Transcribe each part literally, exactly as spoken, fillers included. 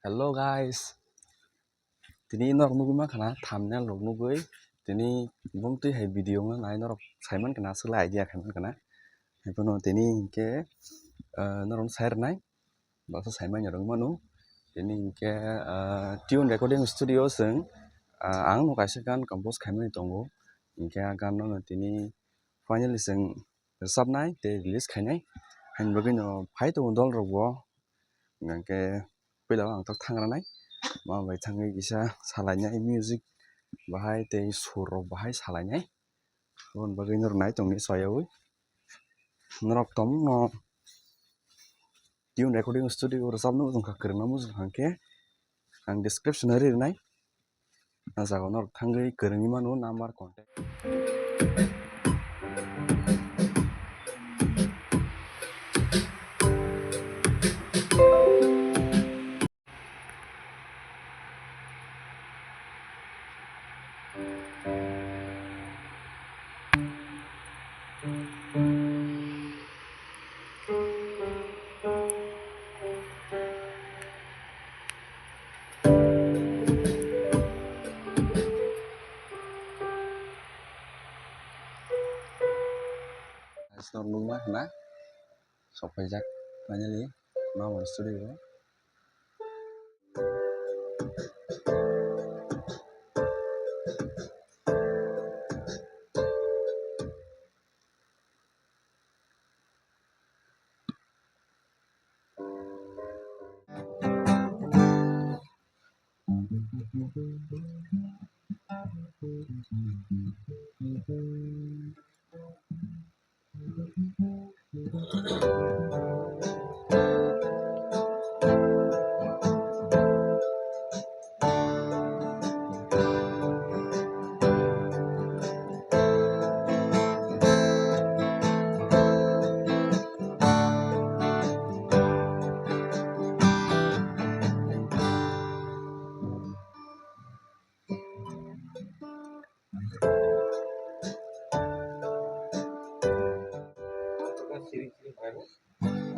Hello guys, tini norok nugwi mankha na thumbnail rok nugwi, tini bumtwi hai video wngna nai norok saimankha na, aswk lai idea khaimankha na. Haiphano tini hinkhe, ah, norokno sai rwnai, baksa saimanya rwngmano. Tini hinkhe, ah, tune recording studio chwng, ah, ang no kaisa gan compose khaimani tongo, hinkhe ah gan no tini finally chwng rwchapnai tei release khainai. Haini bagwino phai tongo dol rok bo, hinkhe puila o ang tok thang rwnai, ma bai thangwi kisa salainai music bahai tei sur rok bahai salainai. Aboni bagwi norok nai tongdi soyaui. Norok tongmungno tune recording studio rwchapna muchungkha, kwrwngna muchungkha hwnkhe ang description o ri rwnai. A jaga norok thangwi kwrwngwi mano number contact. Store nukma hwna. Sok paijak finally, ma mani studio o.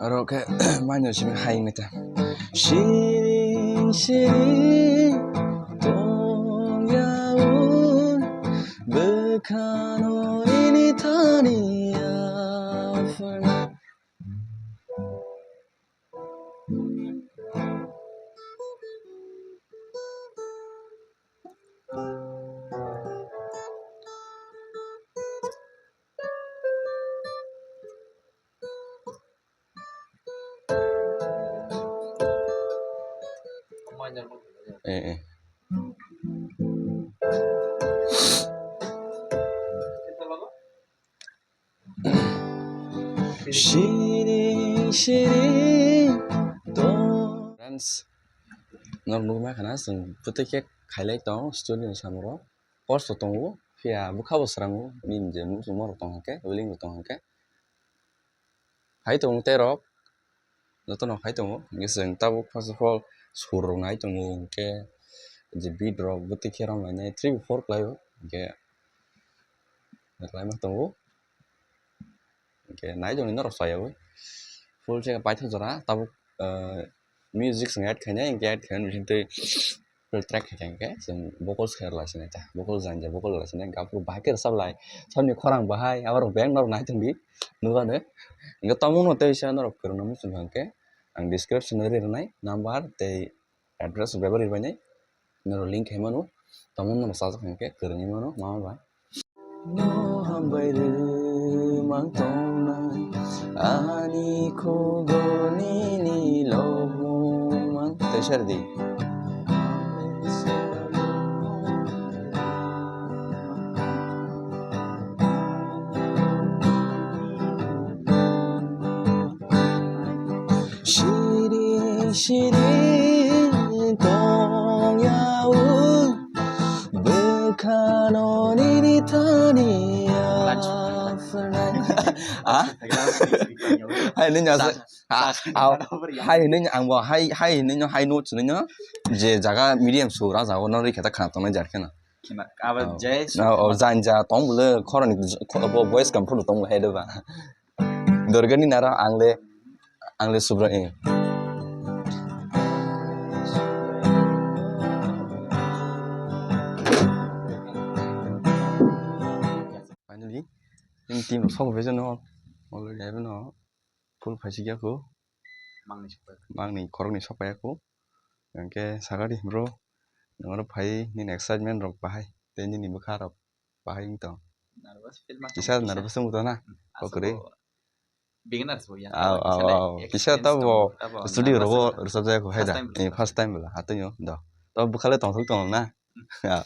Oro khe maino simi hai mita. Siring siring tong yao bwkhano nini thani aphano. Eh, eh. Siring siring tong. Friends, norok nugwi mankha na, chwng bwtwi khe khailai tong studio ni samung rok. Post bo tongo, phiya bwkha bo swrango, nini je muchungma rok tong hwnkhe, willing bo tong hwnkhe. Hai tongo tei rok, jotono hai tongo. Hinkhe chwng tabuk first of all sur rok nai tongo, hinkhe je beat rok bwtwi khe romlainai three four kwlaio, hinkhe kwlaima tongo. Hinkhe nai tongdi norok sayaui full se paithak jora tabuk, ah, music chwng add khainai, hinkhe add khainai bisingtwi full track khaikha hinkhe chwng vocals khe rwlai sinai ta, vocals jani je vocal rwlai sinai, gaphuru bahai khe rwchap lai, saboni khorang bahai, aborok beng norok nai tongdi nukha de. Hinkhe tongmungno tei kisa norok kwrwngna muchungkha hinkhe ang description o ri rwnai number tei address bebari bai nai. Norok link khai mano, tamo norok sajak hinkhe kwrwngwi mano mama bai. No hambai rwmang tongnai ani khugoni ni lobumang. Tei sar di. Siri siri tong yao bwkhano nini thani aphwnai. Ah? Hai nini asa, ah, ah, hai nini ang bo hai, hai nini hai no chini no je jaga medium sur a jaga no rikha ta khana tongnai jar khena. Khina, abo Oh. je Oh, oh, janja tong bole khoroni kho-, bo voice kam phuru tong he de ba. Dorgani nara ang le, ang le subra, eh. Team rok sok bai jano already abo no full phaisi ya ko. Mangni sok bai. Mangni khoroknwi sok pai ya ko. Hwnkhe sakadi bro, nwng oro phai nini excitement rok bahai tei nini bwkha rok bahai wng tong. Nervous feel ma kisa tong, kisa nervous wng tong na. Hmm. Kokri. Aswk beginners bo ya. Aw, aw, aw. Kisa tabo studio rogo rwchapjak hai da. First time bwla. Hatino do. To bwkhale tongthok tongo na. Aw.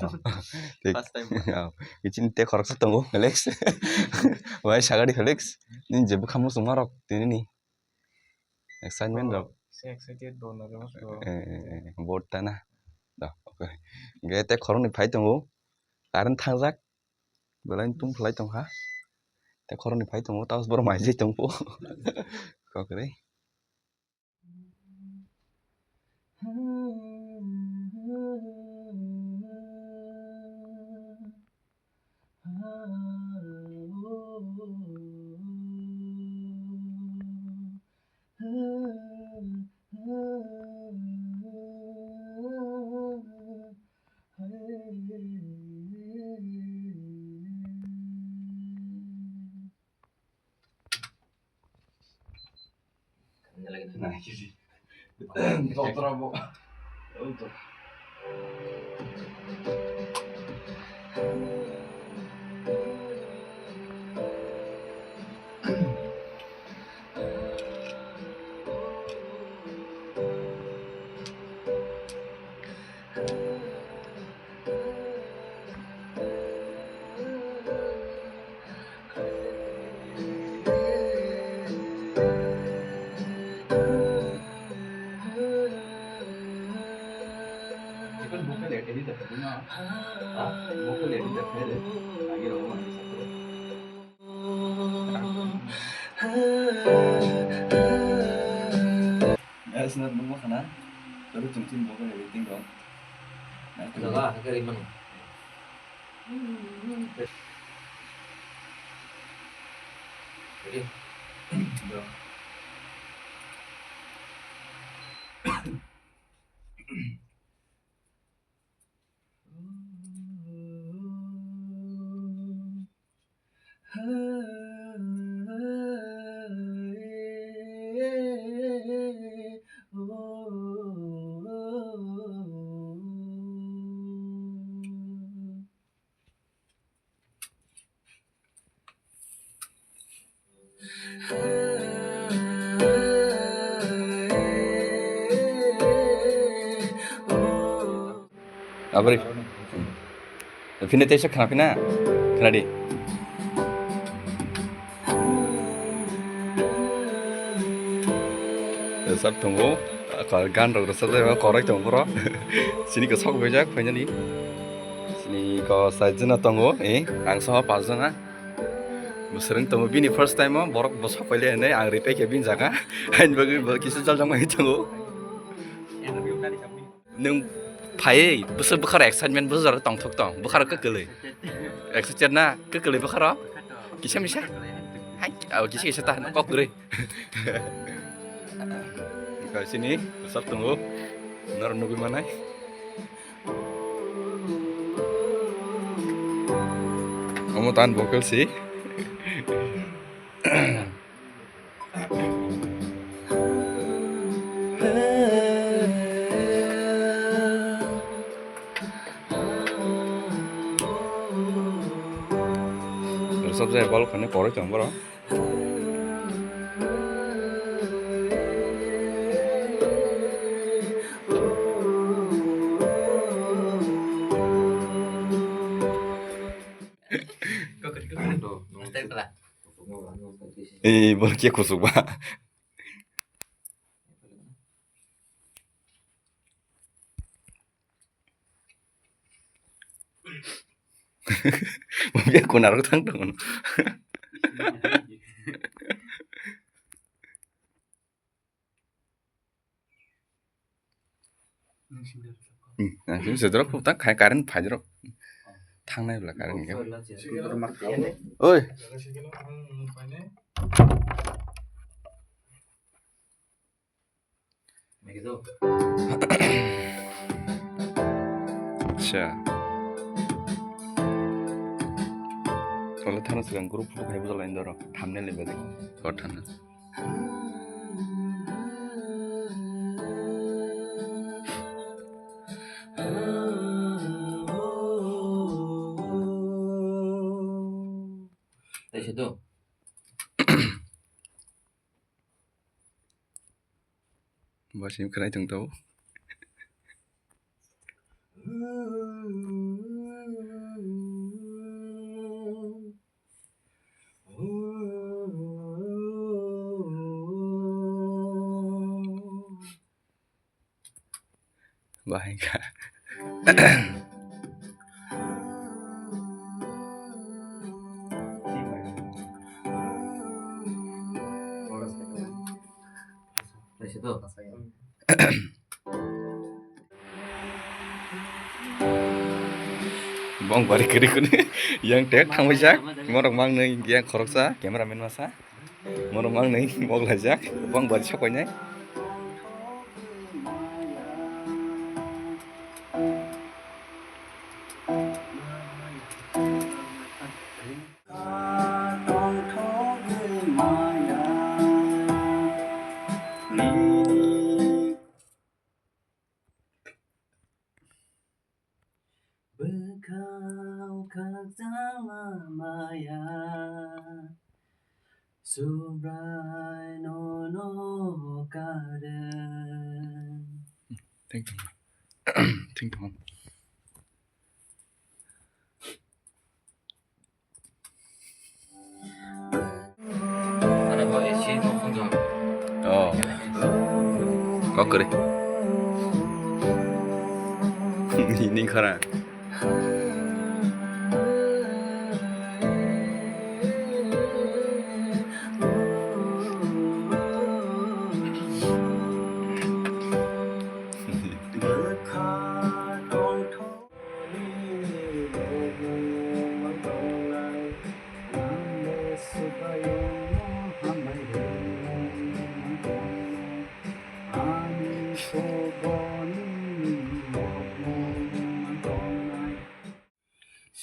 First time bwla. Aw. Kiching te khoroksa tongo, Alex. Wai sagadi Alex. Nini je bwkha muchungma rok tini ni. Excitement rok. Se excited bo na rok. Eh, eh, eh, board ta na. Da, okay. Ge te khoroknwi phai tongo. Current thangjak. Belai tung phlai tong kha. Te khoroknwi phai tongo, tapos borok mai jai tong po. Kokre. Guys, na nungma khana. Toro chum chum bo khe editing rok. Jaga hakhe rimano. Ready? Bro. Abri. Phine teisa khna phina. Khna di. Sab tongo. Gan rok rwchapjak, korai tongo boro. Sini khe sok bejak finally. Sini ko sai jona tongo, eh, ang soho pas jona. Bo swrwng tongo bini first time o, borok bo sok paile hinwi ang reply khe bini jaga. Hain bagwi bo kisa jaljak manwi tongo. Nwng phaiwi bwswk bwkharo excitement bwswk jora tongthok tong, bwkharo kwkwlwi. Excited na? Kwkwlwi bwkharo? Kisa misa? Hai, aw, kisa kisa ta, kok kwrwi. Kaisini bwswk tongo, norok nugwi manai. Omo tan vocal si. Rwchapjak bal khani koroi tong borok. Ee, borok khe kuchuk ba. Bo biya kuna rok thang tongo. Hmm, ang sini sedrok kok tak khai current phai drok. Thangnai bla current ke. Oi. Acha. Tole thana swkang group photo khai bujalaini dorok, thumbnail ni bagwi. Kok thana. Tei se to. Bo sim khwnai tong tao. Bahai kha. Bong bari kwrwi kwrwi yang tek thangbaijak, morok mangnwi yang khoroksa, cameraman masa. Mono mang nai mok laijak, bang bari sapainai. Bwkhao khakchangma maya, Subrai nono karwi. Thank you. Thank you. Oh. Kok kwrwi. Ning khara.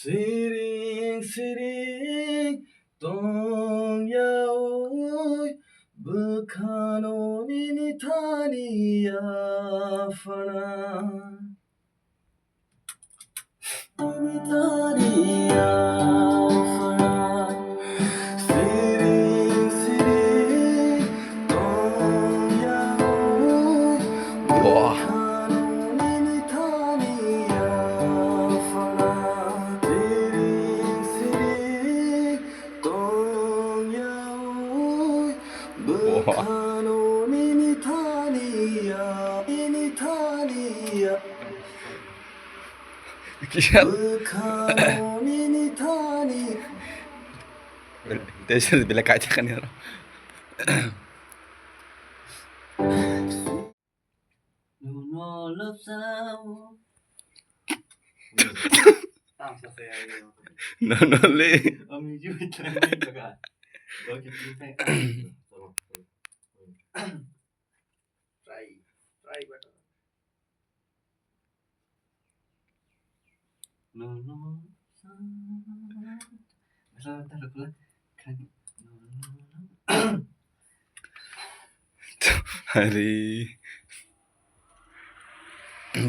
Siring siring tong yaui bwkhano nini thani yaphana. Kisa. Tesa bila kaca kan ya. No, no, love sound. No, no, le. Try, try button. No, no. Asa, tar, tar, tar. Hari.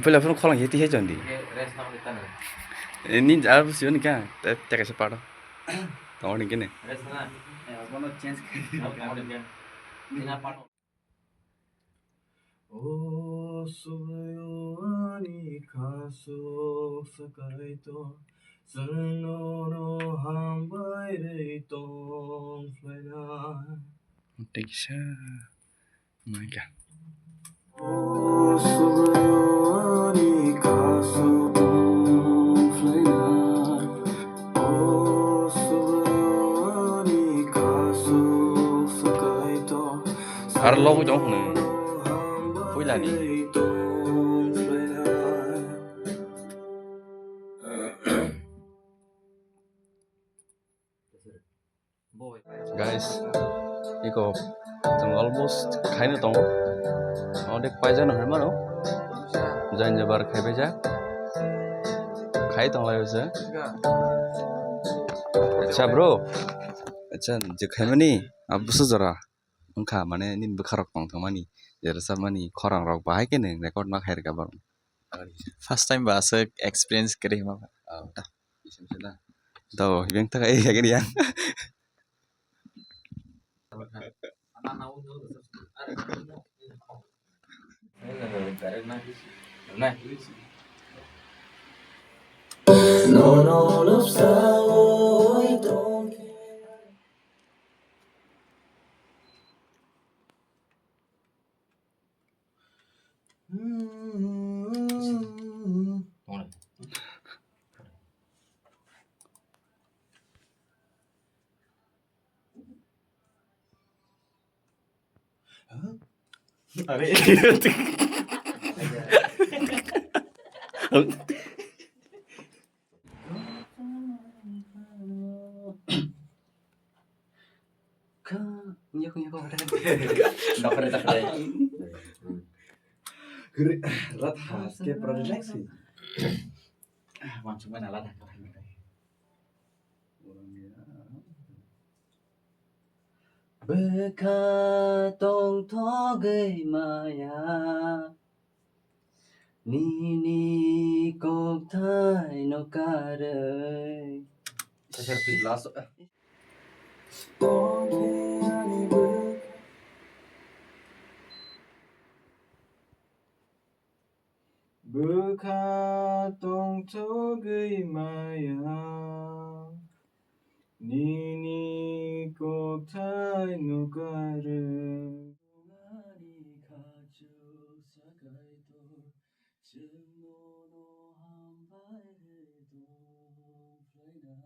Pula phone kholang yeti he jondi. Rest na tana. Ni jar sio ni ka. Te, te kaisa paro. Tawar ni kene. Rest na. Bono change kari. Tawar ni kene. Ina paro. O Subraiyung ani kasuk sa Kaitor, chwng nono hambai rwi tong phlainai. Thank you, sir. My God. O Subraiyung ani kasuk tong phlainai. Ar logo jong hwnwi puilani. Guys, iko chwng almost khaino tongo. Onek paijak no hinmano. Jain jabar khaibaijak. Khai tonglai o se. Acha bro, acha je khaimani a busu jora wngkha mane nini bwkha rok tong thangmani je rwchapmani khorang rok bahai khe nwng record ma khairwkha borok. First time ba aswk experience kwrwi ma. Oh. Tao hibeng taka ei yagini yang. Are. Kha, nyok, nyok, nyok. Dokre, dokre. Rat has ke pura relax. Wansuk mana lada. Bwkha tongthogwi maya, nini kokthai no karwi. Bwkha tongthogwi maya, nini kokthai no karwi. Ani khachuk sakai to, chwngno no hambai rwi tong phlaina.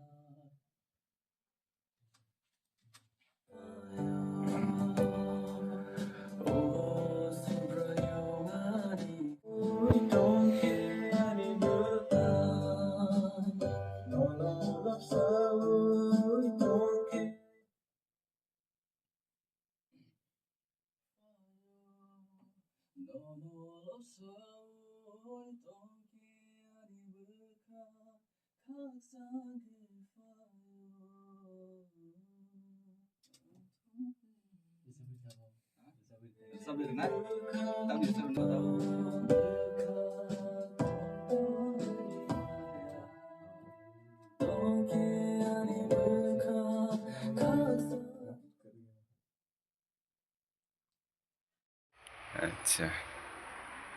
Acha.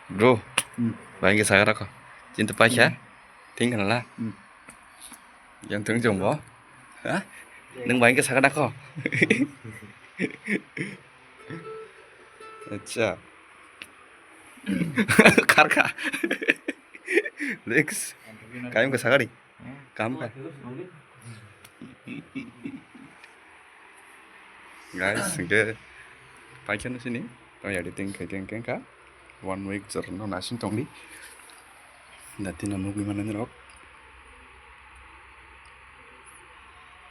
Bro, hmm, bahai khe sakha rakho. Chini to paikha. Hmm. Thing khna la. Hmm. Yang thung jong bo. Ha? Nang bahai khe sakha rakho. Acha. Kharkha. Next. Kayam khe sakha ri. Kaham kha. Guys, hingke paikhe no sini, tong ya editing khe khe khe kha. One week jorno nasing tongdi. Dati no nugwi mano norok.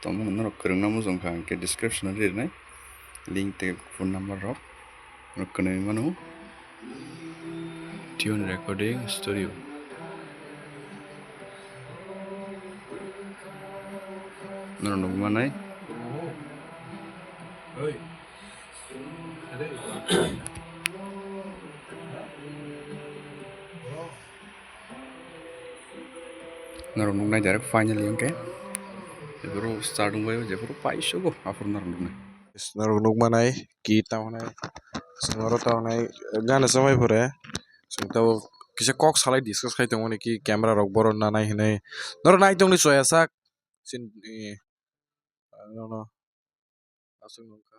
Tongmung norok kwrwngna muchung kha, hingke description o rinai link tei phone number rok. Norok kwnwi mano. Tune Recording Studio. Norok nugwi manai. Norok nuknai direct finally hwnkhe. Jephuru start wngbai, jephuru paisugo, aphuru norok nuknai. Norok nukmanai ki tamo nai, chwng oro tamo nai gana chamai pore, chwng tabuk kisa kok salai discuss khai tongmani ki camera rok bohrok nanai hinwi. Norok nai tongdi choya sak, chini, eh, ang nono aswk nukha.